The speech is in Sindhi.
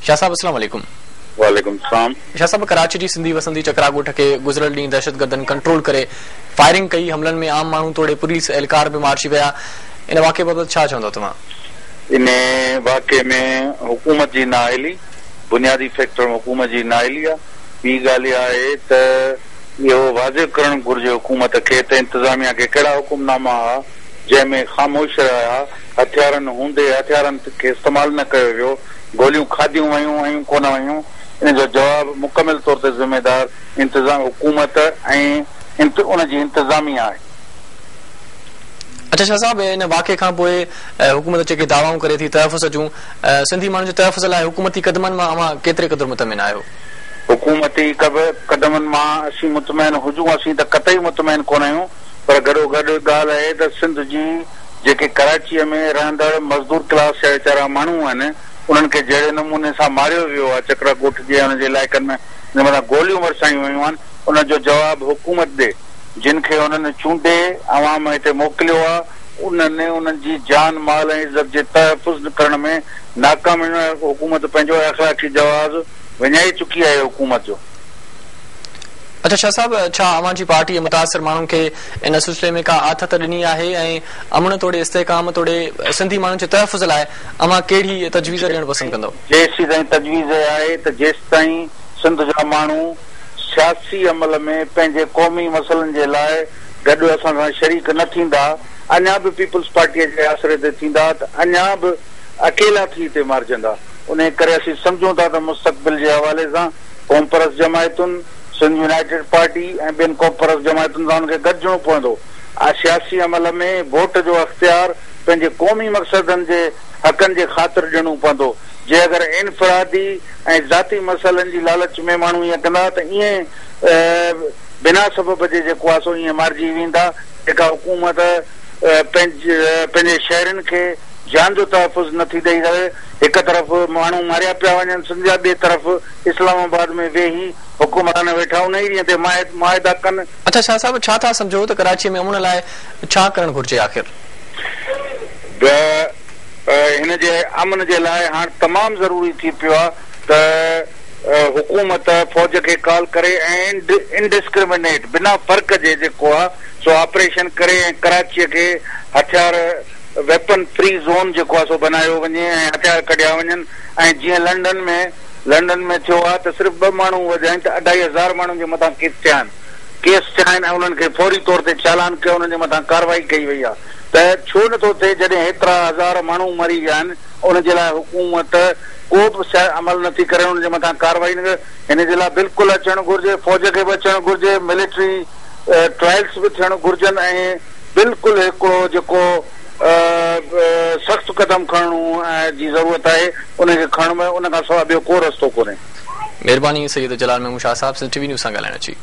شاهه صاحب السلام عليڪم. وعليڪم السلام. شاهه صاحب ڪراچي جي سنڌي وسندي چڪرا ڳوٺ کي گذريل ڏينهن دهشتگردن ڪنٽرول ڪري فائرنگ ڪئي، حملن ۾ عام ماڻهو توڙي پوليس اهلڪار به مارجي ويا، ان واقعي بابت ڇا چوندؤ توهان؟ ان واقعي ۾ حڪومت جي نااهلي بنيادي فيڪٽر حڪومت جي نااهلي آهي، ٻي ڳالهه اها آهي ته اهو واضح ڪرڻ گهرجي حڪومت کي ته انتظاميا کي ڪهڙا حڪم ناما ها جنهن ۾ خاموش رهيا، هٿيارن هوندي هٿيارن کي استعمال نه ڪيو ويو، گوليون کاڌيون ويون ويون ڪونه ويون ان جو جواب مڪمل طور تي ذميدار انتظام حڪومت ۽ ان جي انتظاميا آهي. اڇا شاهه صاحب ان واقعي کان پوء حڪومت جيڪي دعوائون ڪري ٿي تحفظ جون سنڌي ماڻهن جي تحفظ لاء حڪومتي قدمن مان اوهان ڪيتري قدر مطمئن آهيو؟ حڪومتي قدمن مان اسين مطمئن هجون اسين ته قطعي مطمئن ڪونه آهيون پر گڏوگڏ ڳالهه آهي ته سنڌ جي جيڪي ڪراچيء ۾ رهندڙ مزدور ڪلاس جا ويچارا ماڻهو آهن، انهن کي جهڙي نموني سان ماريو ويو آهي، چڪرا ڳوٺ جي ۽ ان جي علائقن ۾ انهن مٿان گوليون ورسايون ويون آهن، ان جو جواب حڪومت ڏي. جن کي انهن چونڊي عوام هتي موڪليو آهي، انهن انهن جي جان، مال ۽ عزت جي تحفظ ڪرڻ ۾ ناڪام حڪومت پنهنجو اخلاقي جواز وڃائي چڪي آهي، حڪومت جو. اڇا شاهه صاحب ڇا اوهان جي پارٽيء متاثر ماڻهن کي ان سلسلي ۾ ڪا آٿت ڏني آهي ۽ امن توڙي استحڪام توڙي سنڌي ماڻهن جي تحفظ لاء اوهان ڪهڙي تجويز ڏيڻ پسند ڪندؤ؟ جيسيتائين تجويز اها آهي ته جيستائين سنڌ جا ماڻهو سياسي عمل ۾ پنهنجي قومي مسئلن جي لاء گڏ اسان سان شريڪ نه ٿيندا اڃا به پيپلز پارٽيء جي آسري تي ٿيندا ته اڃا به اڪيلا ٿي هتي مارجندا انهيء ڪري اسين سمجهون ٿا ته مستقبل جي حوالي سان قومپرست جماعتن، سنڌ يونائيٽيڊ پارٽي ۽ ٻين قومپرست جماعتن سان ان کي گڏجڻو پوندو. سياسي عمل ۾ ووٽ جو اختيار پنهنجي قومي مقصدن جي حقن جي خاطر ڏيڻو پوندو. جي اگر انفرادي ۽ ذاتي مسئلن جي لالچ ۾ ماڻهو ائين ڪندا ته ائين بنا سبب جي جيڪو آهي سو ائين مارجي ويندا. جيڪا حڪومت پنهنجي شهرين کي جان جو تحفظ نه ٿي ڏئي سگهي، هڪ طرف ماڻهو ماريا پيا وڃن سنڌ جا ٻئي طرف اسلام آباد ۾ ويهي حڪمران ويٺا انهي ڏينهن تي معاهدا ڪن. اڇا شاهه صاحب ڇا ٿا سمجهو ته ڪراچي ۾ امن لاء ڇا ڪرڻ گهرجي آخر؟ به هن جي امن جي لاء هاڻ تمام ضروري ٿي پيو آهي ته حڪومت فوج کي ڪال ڪري ۽ انڊسڪرمنيٽ بنا فرق جي جيڪو آهي سو آپريشن ڪري ۽ ڪراچي کي هٿيار ويپن فري زون جيڪو آهي سو بنايو وڃي ۽ هٿيار ڪڍيا وڃن ۽ جيئن لنڊن ۾ لنڊن ۾ ٿيو آهي ته صرف ٻه ماڻهو وڄائين ته اڍائي هزار ماڻهن جي مٿان ڪيس ٿيا آهن ڪيس ٿيا آهن ۽ انهن کي فوري طور تي چالان ڪيو انهن جي مٿان ڪارروائي ڪئي وئي آهي ته ڇو نه ٿو ٿئي جڏهن هيترا هزار ماڻهو مري ويا آهن ان جي لاء حڪومت ڪو به عمل نه ٿي ڪري انهن جي مٿان ڪارروائي نه هن جي لاء بلڪل اچڻ گهرجي فوج کي به اچڻ گهرجي ملٽري ٽرائلس به ٿيڻ گهرجن ۽ بلڪل هڪڙو جيڪو سخت قدم کڻڻ جي ضرورت آهي ان کي کڻڻ ان کان سواء ٻيو ڪو رستو ڪونهي. مهرباني سيد جلال محمود شاهه صاحب سنڌ ٽي وي نيوز سان ڳالهائڻ جي.